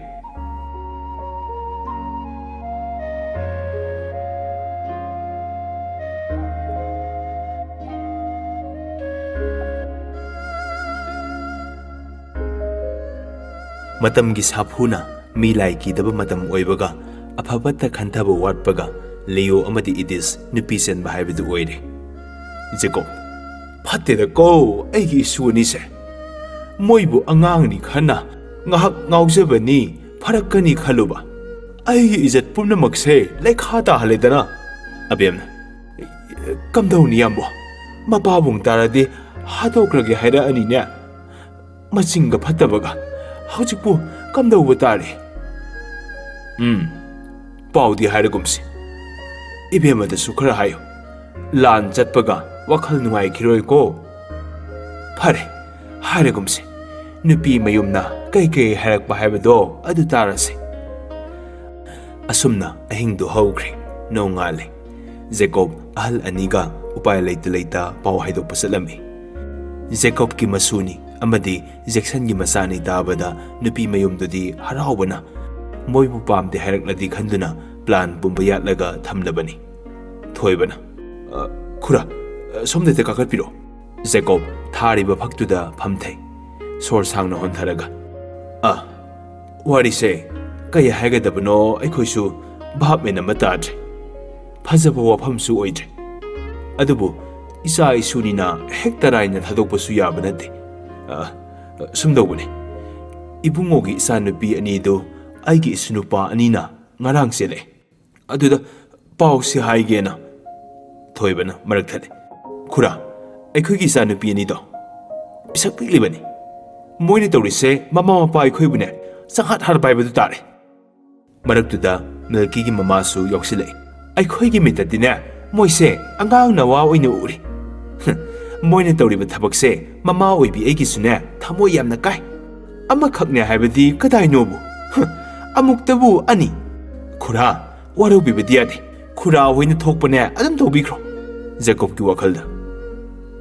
ꯃꯇꯝꯒꯤ ꯁꯥꯐꯨꯅ ꯃꯤ ꯂꯥꯏ ꯀꯤꯗꯕ ꯃꯇꯝ ꯑꯣꯏꯕꯒ, ꯑꯐ ꯐꯠꯇ ꯈꯟꯊꯕ ꯋꯥꯠꯄꯒ, ꯂꯤꯌꯣ ꯑꯃꯗꯤ ꯏꯗꯤꯁ ꯅꯨꯄꯤ ꯆꯦꯟꯕ ꯍꯥꯏꯕꯗꯨ ꯑꯣꯏꯔꯦ꯫ ꯖꯦꯀꯣꯕ, "ꯐꯠꯇꯦꯗꯀꯣ ꯑꯩꯒꯤ ꯏꯁꯨ ꯑꯅꯤꯁꯦ꯫ ꯃꯣꯏꯕꯨ ꯑꯉꯥꯡꯅꯤ ꯈꯟꯅ ꯉꯥꯏꯍꯥꯛ ꯉꯥꯎꯖꯕꯅꯤ, ꯐꯔꯛꯀꯅꯤ ꯈꯜꯂꯨꯕ꯫ ꯑꯩꯒꯤ ꯏꯖꯠ ꯄꯨꯝꯅꯃꯛꯁꯦ ꯂꯩꯈꯥ ꯇꯥꯍꯜꯂꯦꯗꯅ"꯫ ꯑꯕꯦꯝꯅ, "ꯀꯝꯗꯧꯅꯤ ꯌꯥꯝꯕꯣ? ꯃꯄꯥꯕꯨꯡ ꯇꯥꯔꯗꯤ ꯍꯥꯠꯇꯣꯛꯈ꯭ꯔꯒꯦ ꯍꯥꯏꯔꯛꯑꯅꯤꯅꯦ꯫ ꯃꯆꯤꯡꯒ ꯐꯠꯇꯕꯒ꯫ ꯍꯧꯖꯤꯛꯄꯨ ꯀꯝꯗꯧꯕ ꯇꯥꯔꯤ?" "ꯎꯝ, ꯄꯥꯎꯗꯤ ꯍꯥꯏꯔꯒꯨꯝꯁꯤ꯫ ꯏꯕꯦꯝꯃꯗꯁꯨ ꯈꯔ ꯍꯥꯏꯌꯨ꯫ ꯂꯥꯟ ꯆꯠꯄꯒ ꯋꯥꯈꯜ ꯅꯨꯡꯉꯥꯏꯈꯤꯔꯣꯏꯀꯣ"꯫ "ꯐꯔꯦ, ꯍꯥꯏꯔꯒꯨꯝꯁꯤ꯫ ꯅꯨꯄꯤ ꯃꯌꯨꯝꯅ ꯀꯩ ꯀꯩ ꯍꯥꯏꯔꯛꯄ ꯍꯥꯏꯕꯗꯣ ꯑꯗꯨ ꯇꯥꯔꯁꯤ"꯫ ꯑꯁꯨꯝꯅ ꯑꯍꯤꯡꯗꯨ ꯍꯧꯈ꯭ꯔꯦ꯫ ꯅꯣꯡꯉꯥꯜꯂꯦ꯫ ꯖꯦꯀꯣꯕ ꯑꯍꯜ ꯑꯅꯤꯒ ꯎꯄꯥꯏ ꯂꯩꯇ ꯂꯩꯇ ꯄꯥꯎ ꯍꯥꯏꯗꯣꯛꯄ ꯆꯠꯂꯝꯃꯤ꯫ ꯖꯦꯀꯣꯕꯀꯤ ꯃꯁꯨꯅꯤ ꯑꯃꯗꯤ ꯖꯦꯛꯁꯟꯒꯤ ꯃꯆꯥꯅꯤ ꯇꯥꯕꯗ ꯅꯨꯄꯤ ꯃꯌꯨꯝꯗꯨꯗꯤ ꯍꯔꯥꯎꯕꯅ ꯃꯣꯏꯕꯨ ꯄꯥꯝꯗꯦ ꯍꯥꯏꯔꯛꯂꯗꯤ ꯈꯟꯗꯨꯅ ꯄ꯭ꯂꯥꯟ ꯄꯨꯝꯕ ꯌꯥꯠꯂꯒ ꯊꯝꯂꯕꯅꯤ꯫ ꯊꯣꯏꯕꯅ, "ꯑ, ꯈꯨꯔꯥ, ꯑ, ꯁꯣꯝꯗ ꯍꯦꯛꯇ ꯀꯥꯈꯠꯄꯤꯔꯣ"꯫ ꯖꯦꯀꯣꯕ ꯊꯥꯔꯤꯕ ꯐꯛꯇꯨꯗ ꯐꯝꯊꯩ꯫ ꯁꯣꯔ ꯁꯥꯡꯅ ꯍꯣꯟꯊꯔꯒ, "ꯑ, ꯋꯥꯔꯤꯁꯦ ꯀꯩ ꯍꯥꯏꯒꯗꯕꯅꯣ ꯑꯩꯈꯣꯏꯁꯨ ꯚꯥꯞ ꯃꯦꯟ ꯑꯃ ꯇꯥꯗ꯭ꯔꯦ꯫ ꯐꯖꯕ ꯋꯥꯐꯝꯁꯨ ꯑꯣꯏꯗ꯭ꯔꯦ꯫ ꯑꯗꯨꯕꯨ ꯏꯆꯥ ꯏꯁꯨꯅꯤꯅ ꯍꯦꯛ ꯇꯔꯥꯏꯅ ꯊꯥꯗꯣꯛꯄꯁꯨ ꯌꯥꯕ ꯅꯠꯇꯦ꯫ ꯑ, ꯁꯨꯝ ꯇꯧꯕꯅꯤ꯫ ꯏꯕꯨꯡꯉꯣꯒꯤ ꯏꯆꯥꯅꯨꯄꯤ ꯑꯅꯤꯗꯨ ꯑꯩꯒꯤ ꯏꯁꯨ ꯅꯨꯄꯥ ꯑꯅꯤꯅ ꯉꯔꯥꯡ ꯆꯦꯜꯂꯛꯑꯦ꯫ ꯑꯗꯨꯗ ꯄꯥꯎꯁꯤ ꯍꯥꯏꯒꯦꯅ꯫ ꯊꯣꯏꯕꯅ ꯃꯔꯛ ꯊꯠꯂꯦ꯫ "ꯈꯨꯔꯥ, ꯑꯩꯈꯣꯏꯒꯤ ꯏꯆꯥ ꯅꯨꯄꯤ ꯑꯅꯤꯗꯣ ꯄꯤꯁꯛ ꯄꯤꯛꯂꯤꯕꯅꯤ꯫ ꯃꯣꯏꯅ ꯇꯧꯔꯤꯁꯦ ꯃꯃꯥ ꯃꯄꯥ ꯑꯩꯈꯣꯏꯕꯨꯅꯦ ꯆꯪꯍꯠ ꯍꯥꯠꯄ ꯍꯥꯏꯕꯗꯨ ꯇꯥꯔꯦ꯫" ꯃꯔꯛꯇꯨꯗ ꯃꯤꯜꯀꯤꯒꯤ ꯃꯃꯥꯁꯨ ꯌꯥꯎꯁꯤꯜꯂꯛꯏ꯫ "ꯑꯩꯈꯣꯏꯒꯤ ꯃꯤꯠꯇꯗꯤꯅꯦ ꯃꯣꯏꯁꯦ ꯑꯉꯥꯡ ꯅꯋꯥ ꯑꯣꯏꯅ ꯎꯔꯤ꯫ ꯃꯣꯏꯅ ꯇꯧꯔꯤꯕ ꯊꯕꯛꯁꯦ ꯃꯃꯥ ꯑꯣꯏꯕꯤ ꯑꯩꯒꯤꯁꯨꯅꯦ ꯊꯃꯣꯏ ꯌꯥꯝꯅ ꯀꯥꯏ꯫ ꯑꯃꯈꯛꯅꯦ ꯍꯥꯏꯕꯗꯤ ꯀꯗꯥꯏꯅꯣꯕꯨ? ꯑꯃꯨꯛꯇꯕꯨ ꯑꯅꯤ꯫ ꯈꯨꯔꯥ, ꯋꯥꯔꯧꯕꯤꯕꯗꯤ ꯌꯥꯗꯦ꯫ ꯈꯨꯔꯥ ꯍꯣꯏꯅ ꯊꯣꯛꯄꯅꯦ ꯑꯗꯨꯝ ꯇꯧꯕꯤꯈ꯭ꯔꯣ꯫" ꯖꯦꯀꯣꯕꯀꯤ ꯋꯥꯈꯜꯗ,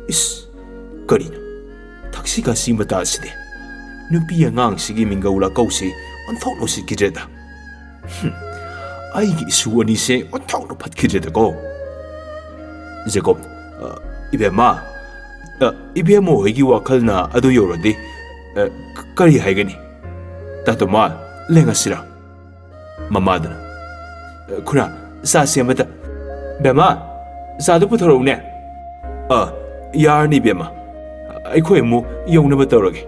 "ꯏꯁ, ꯀꯔꯤꯅꯣ? ꯊꯛꯁꯤ ꯈꯥꯁꯤ ꯃꯇꯥꯁꯤꯗꯤ꯫ ꯅꯨꯄꯤ ꯑꯉꯥꯡꯁꯤꯒꯤ ꯃꯤꯡꯒꯧ ꯂꯥꯀꯧꯁꯤ ꯑꯣꯟꯊꯣꯛꯅ ꯎꯁꯤꯠꯈꯤꯗ꯭ꯔꯦꯗ꯫ ꯍꯨꯝ, ꯑꯩꯒꯤ ꯏꯁꯨ ꯑꯅꯤꯁꯦ ꯑꯣꯟꯊꯣꯛꯅ ꯐꯠꯈꯤꯗ꯭ꯔꯦꯗꯀꯣ꯫" ꯖꯦꯀꯣꯕ, "ꯑ, ꯏꯕꯦꯝꯃ, ꯑ, ꯏꯕꯦꯝꯃ ꯍꯣꯏꯒꯤ ꯋꯥꯈꯜꯅ ꯑꯗꯨ ꯌꯧꯔꯗꯤ, ꯑ, ꯀ-, ꯀꯔꯤ ꯍꯥꯏꯒꯅꯤ? ꯇꯥꯇꯣꯃꯥ, ꯂꯦꯡꯉꯁꯤꯔ?" ꯃꯃꯥꯗꯨꯅ, "ꯈꯨꯔꯥ, ꯆꯥꯁꯦ ꯑꯃꯇ꯫ ꯕꯦꯝꯃ, ꯆꯥꯗꯨ ꯄꯨꯊꯣꯔꯛꯎꯅꯦ꯫" "ꯑ, ꯌꯥꯔꯅꯤ ꯕꯦꯝꯃ꯫ ꯑꯩꯈꯣꯏ ꯑꯃꯨꯛ ꯌꯧꯅꯕ ꯇꯧꯔꯒꯦ꯫"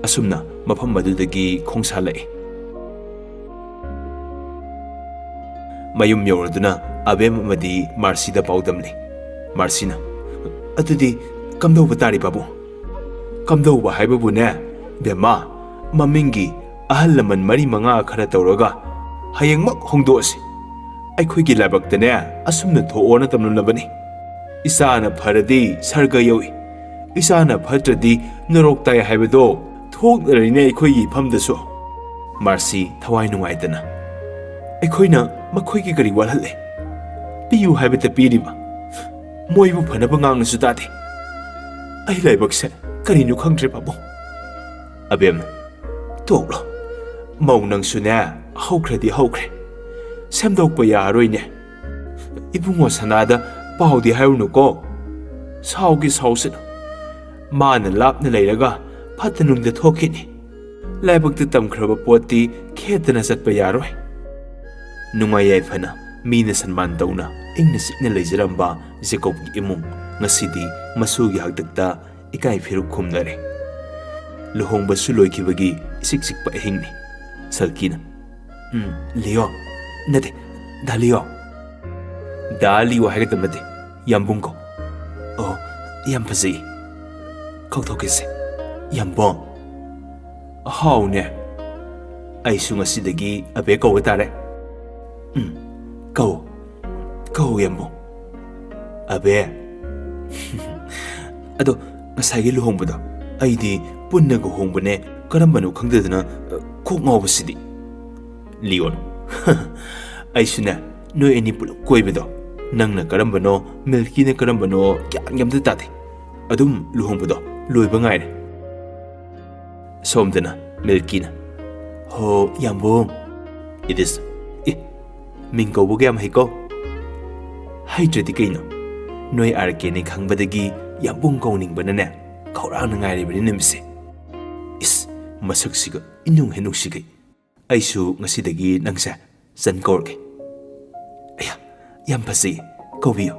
ꯑꯁꯨꯝꯅ ꯃꯐꯝ ꯑꯗꯨꯗꯒꯤ ꯈꯣꯡꯁꯥꯜꯂꯛꯏ꯫ ꯃꯌꯨꯝ ꯌꯧꯔꯗꯨꯅ ꯑꯕꯦꯝ ꯑꯃꯗꯤ ꯃꯥꯔꯁꯤꯗ ꯄꯥꯎꯗꯝꯂꯤ꯫ ꯃꯥꯔꯁꯤꯅ, "ꯑꯗꯨꯗꯤ ꯀꯝꯗꯧꯕ ꯇꯥꯔꯤ ꯄꯥꯕꯨꯡ?" "ꯀꯝꯗꯧꯕ ꯍꯥꯏꯕꯕꯨꯅꯦ, ꯕꯦꯝꯃ, ꯃꯃꯤꯡꯒꯤ ꯑꯍꯜ ꯂꯃꯟ ꯃꯔꯤ ꯃꯉꯥ ꯈꯔ ꯇꯧꯔꯒ ꯍꯌꯦꯡꯃꯛ ꯍꯣꯡꯗꯣꯛꯑꯁꯤ꯫ ꯑꯩꯈꯣꯏꯒꯤ ꯂꯥꯏꯕꯛꯇꯅꯦ ꯑꯁꯨꯝꯅ ꯊꯣꯛꯑꯣꯅ ꯇꯝꯂꯝꯂꯕꯅꯤ꯫ ꯏꯆꯥꯅ ꯐꯔꯗꯤ ꯁꯔꯒ ꯌꯧꯏ, ꯏꯆꯥꯅ ꯐꯠꯇ꯭ꯔꯗꯤ ꯅꯔꯣꯛ ꯇꯥꯏ ꯍꯥꯏꯕꯗꯣ ꯊꯣꯛꯂꯔꯤꯅꯦ ꯑꯩꯈꯣꯏꯒꯤ ꯏꯐꯝꯗꯁꯨ꯫" ꯃꯥꯔꯁꯤ ꯊꯋꯥꯏ ꯅꯨꯡꯉꯥꯏꯇꯅ, "ꯑꯩꯈꯣꯏꯅ ꯃꯈꯣꯏꯒꯤ ꯀꯔꯤ ꯋꯥꯠꯍꯜꯂꯦ? ꯄꯤꯌꯨ ꯍꯥꯏꯕꯇ ꯄꯤꯔꯤꯕ꯫ ꯃꯣꯏꯕꯨ ꯐꯅꯕ ꯉꯥꯡꯂꯁꯨ ꯇꯥꯗꯦ꯫ ꯑꯩ ꯂꯥꯏꯕꯛꯁꯦ ꯀꯔꯤꯅꯣ ꯈꯪꯗ꯭ꯔꯦ ꯄꯥꯕꯨꯡ꯫" ꯑꯕꯦꯝꯅ, "ꯇꯣꯛꯂꯣ꯫ ꯃꯧ ꯅꯪꯁꯨꯅꯦ, ꯍꯧꯈ꯭ꯔꯗꯤ ꯍꯧꯈ꯭ꯔꯦ꯫ ꯁꯦꯝꯗꯣꯛꯄ ꯌꯥꯔꯣꯏꯅꯦ꯫ ꯏꯕꯨꯡꯉꯣ ꯁꯅꯥꯗ ꯄꯥꯎꯗꯤ ꯍꯥꯏꯔꯨꯅꯨꯀꯣ꯫ ꯁꯥꯎꯒꯦ ꯁꯥꯎꯁꯅꯨ꯫ ꯃꯥꯅ ꯂꯥꯞꯅ ꯂꯩꯔꯒ ꯐꯠꯇ ꯅꯨꯡꯗ ꯊꯣꯛꯈꯤꯅꯤ꯫ ꯂꯥꯏꯕꯛꯇ ꯇꯝꯈ꯭ꯔꯕ ꯄꯣꯠꯇꯤ ꯈꯦꯠꯇꯅ ꯆꯠꯄ ꯌꯥꯔꯣꯏ꯫" ꯅꯨꯡꯉꯥꯏ ꯌꯥꯏꯐꯅ ꯃꯤꯅ ꯁꯟꯃꯥꯟ ꯇꯧꯅ ꯏꯪꯅ ꯆꯤꯛꯅ ꯂꯩꯖꯔꯝꯕ ꯖꯦꯀꯣꯕꯀꯤ ꯏꯃꯨꯡ ꯉꯁꯤꯗꯤ ꯃꯁꯨꯒꯤ ꯍꯥꯛꯇꯛꯇ ꯏꯀꯥꯏ ꯐꯤꯔꯨꯛ ꯈꯨꯝꯅꯔꯦ꯫ ꯂꯨꯍꯣꯡꯕꯁꯨ ꯂꯣꯏꯈꯤꯕꯒꯤ ꯏꯆꯤꯛ ꯆꯤꯛꯄ ꯑꯍꯤꯡꯅꯤ꯫ ꯁꯜꯀꯤꯅ, "ꯎꯝ, ꯂꯤꯌꯣ꯫ ꯅꯠꯇꯦ, ꯗꯥ ꯂꯤꯌꯣ꯫ ꯗꯥ ꯂꯤꯌꯣ ꯍꯥꯏꯒꯗꯕ ꯅꯠꯇꯦ, ꯌꯥꯝꯕꯨꯡ ꯀꯧ꯫ ꯑꯣ, ꯌꯥꯝ ꯐꯖꯩ꯫ ꯀꯧꯊꯣꯛꯀꯦꯁꯦ, ꯌꯥꯝꯕꯨꯡ꯫" "ꯍꯥꯎꯅꯦ꯫ ꯑꯩꯁꯨ ꯉꯁꯤꯗꯒꯤ ꯑꯕꯦ ꯀꯧꯕ ꯇꯥꯔꯦ꯫" "ꯎꯝ, ꯀꯧ, ꯀꯧ, ꯌꯥꯝꯕꯨꯡ꯫" "ꯑꯕꯦ꯫" "ꯑꯗꯣ, ꯉꯁꯥꯏꯒꯤ ꯂꯨꯍꯣꯡꯕꯗꯣ, ꯑꯩꯗꯤ ꯄꯨꯟꯅꯒ ꯍꯣꯡꯕꯅꯦ, ꯀꯔꯝꯕꯅꯣ ꯈꯪꯗꯗꯅ, ꯑ, ꯀꯣꯛ ꯉꯥꯎꯕꯁꯤꯗꯤ꯫" ꯂꯤꯌꯣꯅ, "ꯑꯩꯁꯨꯅꯦ, ꯅꯣꯏ ꯑꯅꯤ ꯄꯨꯂꯞ ꯀꯣꯏꯕꯗꯣ, ꯅꯪꯅ ꯀꯔꯝꯕꯅꯣ, ꯃꯤꯜꯀꯤꯅ ꯀꯔꯝꯕꯅꯣ, ꯒ꯭ꯌꯥꯟ ꯑꯝꯇ ꯇꯥꯗꯦ꯫ ꯑꯗꯨꯝ ꯂꯨꯍꯣꯡꯕꯗꯣ ꯂꯣꯏꯕ ꯉꯥꯏꯔꯦ꯫" ꯁꯣꯝꯗꯅ ꯃꯤꯜꯀꯤꯅ, "ꯍꯣ, ꯌꯥꯝꯕꯨꯡ꯫" "ꯏꯗꯤꯁ, ꯑꯦ, ꯃꯤꯡ ꯀꯧꯕꯒ ꯌꯥꯝ ꯍꯩꯀꯣ꯫" "ꯍꯩꯇ꯭ꯔꯗꯤ ꯀꯩꯅꯣ? ꯅꯣꯏ ꯑꯥꯔ ꯀꯦꯅꯤ ꯈꯪꯕꯗꯒꯤ ꯌꯥꯝꯕꯨꯡ ꯀꯧꯅꯤꯡꯕꯅꯅꯦ ꯈꯧꯔꯥꯡꯅ ꯉꯥꯏꯔꯤꯕꯅꯤ ꯅꯨꯃꯤꯠꯁꯦ꯫" "ꯏꯁ, ꯃꯁꯛꯁꯤꯒ ꯏꯅꯨꯡ ꯍꯦꯛ ꯅꯨꯡꯁꯤꯈꯩ꯫ ꯑꯩꯁꯨ ꯉꯁꯤꯗꯒꯤ ꯅꯪꯁꯦ ꯆꯟ ꯀꯧꯔꯒꯦ꯫" "ꯑꯌꯥ, ꯌꯥꯝ ꯐꯖꯩ, ꯀꯧꯕꯤꯌꯨ꯫"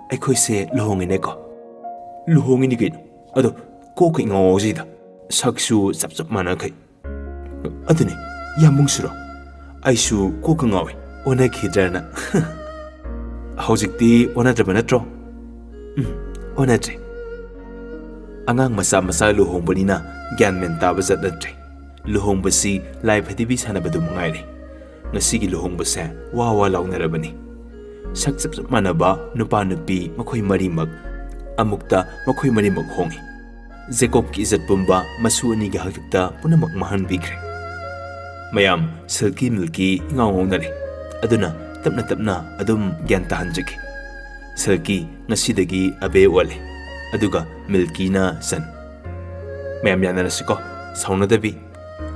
"ꯑꯩꯈꯣꯏꯁꯦ ꯂꯨꯍꯣꯡꯉꯤꯅꯦꯀꯣ?" "ꯂꯨꯍꯣꯡꯉꯤꯅꯤ ꯀꯩꯅꯣ꯫ ꯑꯗꯣ ꯀꯣꯛꯀ ꯏꯉꯥꯎ ꯉꯥꯎꯖꯩꯗ, ꯁꯛꯁꯨ ꯆꯞ ꯆꯞ ꯃꯥꯟꯅꯈꯩ꯫" "ꯑꯗꯨꯅꯤ, ꯌꯥꯝꯕꯨꯡꯁꯨꯔꯣ? ꯑꯩꯁꯨ ꯀꯣꯛꯀ ꯉꯥꯎꯏ, ꯑꯣꯟꯅꯈꯤꯗ꯭ꯔꯅ꯫" "ꯍꯧꯖꯤꯛꯇꯤ ꯑꯣꯟꯅꯗ꯭ꯔꯕ ꯅꯠꯇ꯭ꯔꯣ?" "ꯎꯝ, ꯑꯣꯟꯅꯗ꯭ꯔꯦ꯫" ꯑꯉꯥꯡ ꯃꯆꯥ ꯃꯆꯥ ꯂꯨꯍꯣꯡꯕꯅꯤꯅ ꯒ꯭ꯌꯥꯟ ꯃꯦꯟ ꯇꯥꯕ ꯖꯥꯠ ꯅꯠꯇ꯭ꯔꯦ꯫ ꯂꯨꯍꯣꯡꯕꯁꯤ ꯂꯥꯏ ꯐꯗꯤꯕꯤ ꯁꯥꯟꯅꯕꯗꯨ ꯃꯉꯥꯏꯔꯦ꯫ ꯉꯁꯤꯒꯤ ꯂꯨꯍꯣꯡꯕꯁꯦ ꯋꯥ ꯋꯥ ꯂꯥꯎꯅꯔꯕꯅꯤ꯫ ꯁꯛ ꯆꯞ ꯆꯞ ꯃꯥꯟꯅꯕ ꯅꯨꯄꯥ ꯅꯨꯄꯤ ꯃꯈꯣꯏ ꯃꯔꯤꯃꯛ ꯑꯃꯨꯛꯇ ꯃꯈꯣꯏ ꯃꯔꯤꯃꯛ ꯍꯣꯡꯏ꯫ ꯖꯦꯀꯣꯕꯀꯤ ꯏꯖꯠ ꯄꯨꯝꯕ ꯃꯁꯨ ꯑꯅꯤꯒꯤ ꯍꯥꯛꯇꯛꯇ ꯄꯨꯝꯅꯃꯛ ꯃꯥꯡꯍꯟꯕꯤꯈ꯭ꯔꯦ꯫ ꯃꯌꯥꯝ ꯁꯤꯜꯀꯤ ꯃꯤꯜꯀꯤ ꯏꯉꯥꯎ ꯉꯥꯎꯅꯔꯦ꯫ ꯑꯗꯨꯅ ꯇꯞꯅ ꯇꯞꯅ ꯑꯗꯨꯝ ꯒ꯭ꯌꯥꯟ ꯇꯥꯍꯟꯖꯒꯦ꯫ ꯁꯤꯜꯀꯤ ꯉꯁꯤꯗꯒꯤ ꯑꯕꯦ ꯑꯣꯜꯂꯦ꯫ ꯑꯗꯨꯒ ꯃꯤꯜꯀꯤꯅ ꯆꯟ꯫ ꯃꯌꯥꯝ ꯌꯥꯅꯔꯁꯤꯀꯣ, ꯁꯥꯎꯅꯗꯕꯤ,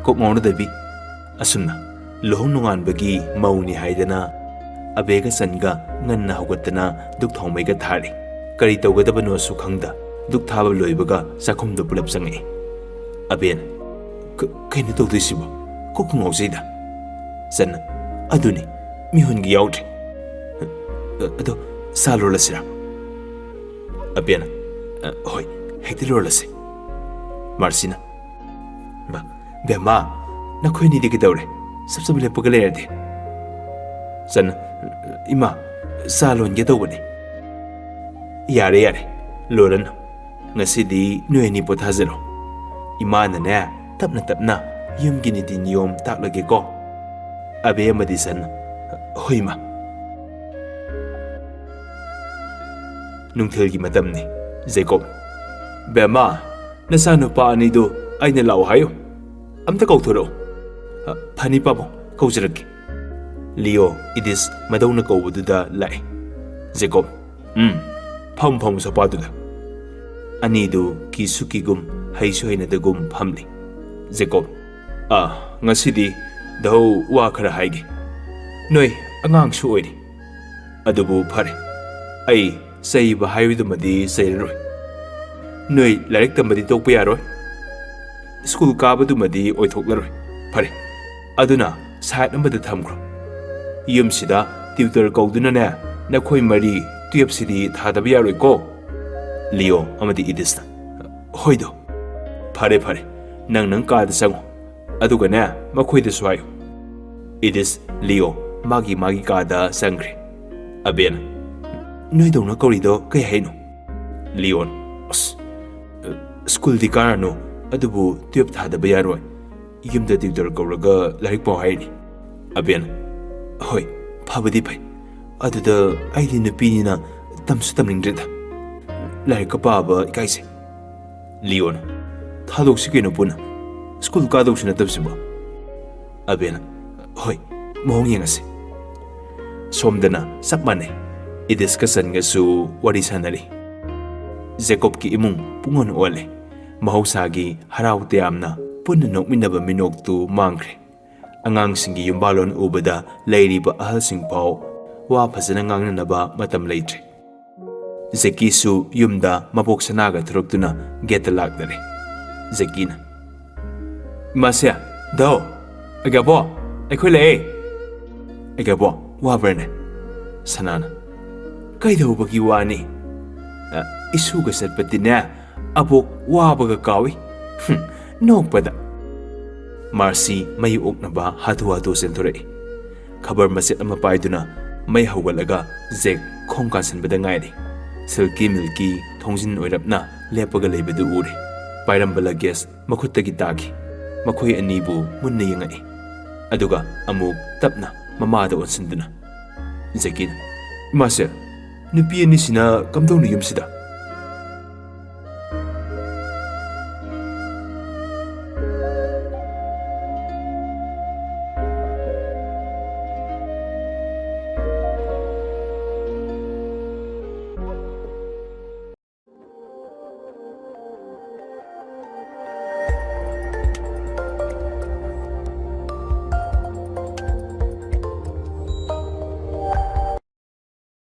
ꯀꯣꯛ ꯉꯥꯎꯅꯗꯕꯤ꯫ ꯑꯁꯨꯝꯅ ꯂꯨꯍꯣꯡ ꯅꯣꯡꯉꯥꯟꯕꯒꯤ ꯃꯧꯅꯤ ꯍꯥꯏꯗꯅ ꯑꯕꯦꯒ ꯆꯟꯒ ꯉꯟꯅ ꯍꯧꯒꯠꯇꯅ ꯙꯨꯛ ꯊꯥꯎꯃꯩꯒ ꯊꯥꯔꯦ꯫ ꯀꯔꯤ ꯇꯧꯒꯗꯕꯅꯣꯁꯨ ꯈꯪꯗ ꯙꯨꯛ ꯊꯥꯕ ꯂꯣꯏꯕꯒ ꯆꯥꯛꯈꯨꯝꯗ ꯄꯨꯂꯞ ꯆꯪꯉꯛꯏ꯫ ꯑꯕꯦꯅ, "ꯀ-, ꯀꯩꯅꯣ ꯇꯧꯗꯣꯏꯁꯤꯕꯣ? ꯀꯣꯛ ꯉꯥꯎꯖꯩꯗ꯫" ꯆꯟꯅ, "ꯑꯗꯨꯅꯤ, ꯃꯤꯍꯨꯟꯒ ꯌꯥꯎꯗ꯭ꯔꯦ꯫" "ꯑ, ꯑꯗꯣ ꯆꯥ ꯂꯣꯜꯂꯁꯤꯔꯥ?" ꯑꯕꯦꯅ, "ꯑ, ꯍꯣꯏ, ꯍꯦꯛꯇ ꯂꯣꯜꯂꯁꯤ꯫" ꯃꯥꯔꯁꯤꯅ, "ꯃꯥ, ꯕꯦꯝꯃ, ꯅꯈꯣꯏꯅꯤꯗꯤ ꯀꯩꯗꯧꯔꯦ? ꯆꯞ ꯆꯞ ꯂꯦꯞꯄꯒ ꯂꯩꯔꯗꯤ꯫ ꯆꯟ, ꯏꯃꯥ, ꯆꯥ ꯂꯣꯟꯒꯦ ꯇꯧꯕꯅꯤ꯫ ꯌꯥꯔꯦ, ꯌꯥꯔꯦ, ꯂꯣꯜꯂꯅꯨ꯫ ꯉꯁꯤꯗꯤ ꯅꯣꯏ ꯑꯅꯤ ꯄꯣꯊꯥꯖꯔꯣ꯫ ꯏꯃꯥꯅꯅꯦ, ꯇꯞꯅ ꯇꯞꯅ ꯌꯨꯝꯒꯤ ꯅꯤꯇꯤ ꯅꯤꯌꯣꯝ ꯇꯥꯛꯂꯒꯦꯀꯣ꯫ ꯑꯕꯦ ꯑꯃꯗꯤ ꯆꯟ, ꯍꯣꯏ, ꯏꯃꯥ꯫ ꯅꯨꯡꯊꯤꯜꯒꯤ ꯃꯇꯝꯅꯤ꯫ ꯖꯦꯀꯣꯕ, ꯕꯦꯝꯃ, ꯅꯆꯥꯅꯨꯄꯥ ꯑꯅꯤꯗꯨ ꯑꯩꯅ ꯂꯥꯛꯑꯣ ꯍꯥꯏꯌꯨ꯫ ꯑꯝꯇ ꯀꯧꯊꯣꯔꯛꯎ꯫ "ꯑ, ꯐꯅꯤ ꯄꯥꯕꯨꯡ, ꯀꯧꯖꯔꯛꯀꯦ꯫" ꯂꯤꯑꯣ, ꯏꯗꯤꯁ ꯃꯗꯧꯅ ꯀꯧꯕꯗꯨꯗ ꯂꯥꯛꯑꯦ꯫ ꯖꯦꯀꯣꯕ, "ꯎꯝ, ꯐꯝ, ꯐꯝ, ꯁꯣꯐꯥꯗꯨꯗ꯫" ꯑꯅꯤꯗꯨ ꯀꯤꯁꯨ ꯀꯤꯒꯨꯝ ꯍꯩꯁꯨ ꯍꯩꯅꯗꯒꯨꯝ ꯐꯝꯂꯤ꯫ ꯖꯦꯀꯣꯕ, "ꯑ, ꯉꯁꯤꯗꯤ ꯙꯧ ꯋꯥ ꯈꯔ ꯍꯥꯏꯒꯦ꯫ ꯅꯣꯏ ꯑꯉꯥꯡꯁꯨ ꯑꯣꯏꯔꯤ꯫ ꯑꯗꯨꯕꯨ ꯐꯔꯦ, ꯑꯩ ꯆꯩꯕ ꯍꯥꯏꯕꯗꯨꯃꯗꯤ ꯆꯩꯔꯔꯣꯏ꯫ ꯅꯣꯏ ꯂꯥꯏꯔꯤꯛ ꯇꯝꯕꯗꯤ ꯇꯣꯛꯄ ꯌꯥꯔꯣꯏ꯫ ꯁ꯭ꯀꯨꯜ ꯀꯥꯕꯗꯨꯃꯗꯤ ꯑꯣꯏꯊꯣꯛꯂꯔꯣꯏ꯫ ꯐꯔꯦ, ꯑꯗꯨꯅ ꯁꯥꯏꯠ ꯑꯃꯗ ꯊꯝꯈ꯭ꯔꯣ꯫ ꯌꯨꯝꯁꯤꯗ ꯇ꯭ꯌꯨꯇꯔ ꯀꯧꯗꯨꯅꯅꯦ, ꯅꯈꯣꯏ ꯃꯔꯤ ꯇꯨꯌꯦꯞꯁꯤꯗꯤ ꯊꯥꯗꯕ ꯌꯥꯔꯣꯏꯀꯣ꯫" ꯂꯤꯑꯣ ꯑꯃꯗꯤ ꯏꯗꯤꯁꯅ, "ꯍꯣꯏꯗꯣ, ꯐꯔꯦ, ꯐꯔꯦ, ꯅꯪ ꯅꯪ ꯀꯥꯗ ꯆꯪꯉꯨ꯫ ꯑꯗꯨꯒꯅꯦ, ꯃꯈꯣꯏꯗꯁꯨ ꯍꯥꯏꯌꯨ꯫" ꯏꯗꯤꯁ, ꯂꯤꯑꯣ ꯃꯥꯒꯤ ꯃꯥꯒꯤ ꯀꯥꯗ ꯆꯪꯈ꯭ꯔꯦ꯫ ꯑꯕꯦꯅ, "ꯅꯣꯏꯗꯧꯅ ꯀꯧꯔꯤꯗꯣ ꯀꯩ ꯍꯥꯏꯅꯣ?" ꯂꯤꯑꯣꯅ, "ꯑꯁ, ꯁ꯭ꯀꯨꯜꯗꯤ ꯀꯥꯔꯅꯨ, ꯑꯗꯨꯕꯨ ꯇꯨꯌꯦꯞ ꯊꯥꯗꯕ ꯌꯥꯔꯣꯏ꯫ ꯌꯨꯝꯗ ꯇ꯭ꯌꯨꯇꯔ ꯀꯧꯔꯒ ꯂꯥꯏꯔꯤꯛ ꯄꯥꯎ ꯍꯥꯏꯔꯤꯅꯤ꯫" ꯑꯕꯦꯅ, "ꯍꯣꯏ, ꯐꯕꯗꯤ ꯐꯩ꯫ ꯑꯗꯨꯗ ꯑꯩꯗꯤ ꯅꯨꯄꯤꯅꯤꯅ ꯇꯝꯁꯨ ꯇꯝꯅꯤꯡꯗ꯭ꯔꯦꯗ꯫ ꯂꯥꯏꯔꯤꯛꯀ ꯄꯥꯕ ꯏꯀꯥꯏꯖꯩ꯫" ꯂꯤꯑꯣꯅ, "ꯊꯥꯗꯣꯛꯁꯤ ꯀꯩꯅꯣ ꯄꯨꯟꯅ꯫ ꯁ꯭ꯀꯨꯜ ꯀꯥꯗꯧꯁꯨ ꯅꯠꯇꯕꯁꯤꯕꯣ꯫" ꯑꯕꯦꯅ, "ꯍꯣꯏ, ꯃꯑꯣꯡ ꯌꯦꯡꯉꯁꯤ꯫" ꯁꯣꯝꯗꯅ ꯆꯞ ꯃꯥꯟꯅꯩ꯫ ꯏꯗꯤꯁꯀ ꯆꯟꯒꯁꯨ ꯋꯥꯔꯤ ꯁꯥꯟꯅꯔꯤ꯫ ꯖꯦꯀꯣꯕꯀꯤ ꯏꯃꯨꯡ ꯄꯨꯡꯑꯣꯟ ꯑꯣꯜꯂꯦ꯫ ꯃꯍꯧꯁꯥꯒꯤ ꯍꯔꯥꯎ ꯇꯌꯥꯝꯅ ꯄꯨꯟꯅ ꯅꯣꯛꯃꯤꯟꯅꯕ ꯃꯤꯅꯣꯛꯇꯨ ꯃꯥꯡꯈ꯭ꯔꯦ꯫ ꯑꯉꯥꯡꯁꯤꯡꯒꯤ ꯌꯨꯝꯕꯥꯜꯂꯣꯟ ꯎꯕꯗ ꯂꯩꯔꯤꯕ ꯑꯍꯜꯁꯤꯡ ꯐꯥꯎ ꯋꯥ ꯐꯖꯅ ꯉꯥꯡꯅꯅꯕ ꯃꯇꯝ ꯂꯩꯇ꯭ꯔꯦ꯫ ꯖꯦꯀꯤꯁꯨ ꯌꯨꯝꯗ ꯃꯕꯣꯛ ꯁꯅꯥꯒ ꯊꯨꯔꯛꯇꯨꯅ ꯒꯦꯠꯇ ꯂꯥꯛꯅꯔꯦ꯫ ꯖꯦꯀꯤꯅ, "ꯏꯃꯥꯁꯦ, ꯙꯧ, ꯑꯩꯒꯕꯣ, ꯑꯩꯈꯣꯏ ꯂꯥꯛꯑꯦ꯫" "ꯑꯩꯒꯕꯣ, ꯋꯥꯕ꯭ꯔꯅꯦ?" ꯁꯅꯥꯅ, "ꯀꯩꯗꯧꯕꯒꯤ ꯋꯥꯅꯤ? ꯑ, ꯏꯁꯨꯒ ꯆꯠꯄꯗꯤꯅꯦ, ꯑꯕꯣꯛ ꯋꯥꯕꯒ ꯀꯥꯎꯏ꯫ ꯍꯨꯝ, ꯅꯣꯛꯄꯗ꯫" ꯃꯥꯔꯁꯤ ꯃꯩ ꯑꯣꯛꯅꯕ ꯍꯥꯊꯨ ꯍꯥꯊꯨ ꯆꯦꯟꯊꯣꯔꯛꯏ꯫ ꯈꯕꯔ ꯃꯆꯦꯠ ꯑꯃ ꯄꯥꯏꯗꯨꯅ ꯃꯩ ꯍꯧꯒꯠꯂꯒ ꯖꯦꯛ ꯈꯣꯡ ꯀꯥꯟꯁꯤꯟꯕꯗ ꯉꯥꯏꯔꯤ꯫ ꯁꯤꯜꯀꯤ ꯃꯤꯜꯀꯤ ꯊꯣꯡꯖꯤꯟ ꯑꯣꯏꯔꯞꯅ ꯂꯦꯞꯄꯒ ꯂꯩꯕꯗꯨ ꯎꯔꯦ꯫ ꯄꯥꯏꯔꯝꯕ ꯂꯒꯦꯖ ꯃꯈꯨꯠꯇꯒꯤ ꯇꯥꯈꯤ꯫ ꯃꯈꯣꯏ ꯑꯅꯤꯕꯨ ꯃꯨꯟꯅ ꯌꯦꯡꯉꯛꯏ꯫ ꯑꯗꯨꯒ ꯑꯃꯨꯛ ꯇꯞꯅ ꯃꯃꯥꯗ ꯑꯣꯟꯁꯤꯟꯗꯨꯅ, ꯖꯦꯀꯤꯅ, "ꯏꯃꯥꯁꯦ, ꯅꯨꯄꯤ ꯑꯅꯤꯁꯤꯅ ꯀꯝꯗꯧꯅ ꯌꯨꯝꯁꯤꯗ?"